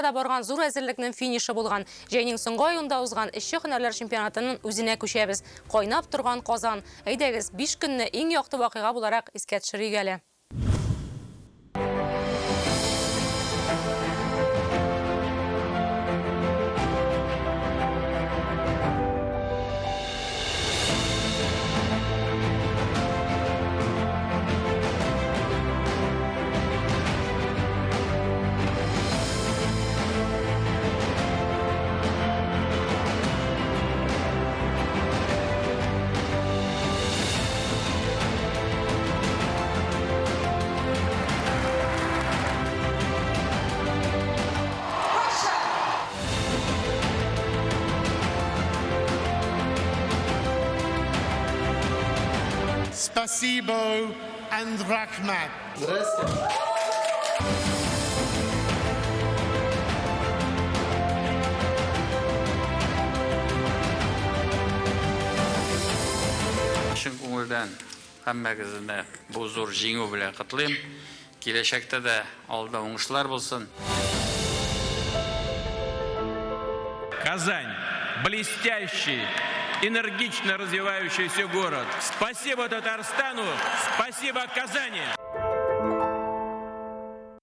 Да барган зур әзерлекнең финишы булган. Җәйнең соңгы аенда узган эшче һөнәрләр чемпионатының үзенә күчәбез. Кайнап торган Казан. Әйдәгез, биш көнне иң якты вакыйга буларак искә төшерик әле. Спасибо and рәхмәт. Здрасте. Чын күңелдән һәммәгезне бу зур җиңү белән котлыйм. Киләчәктә дә алда уңышлар булсын. Казань блестящий, энергично развивающийся город. Спасибо Татарстану, спасибо Казани!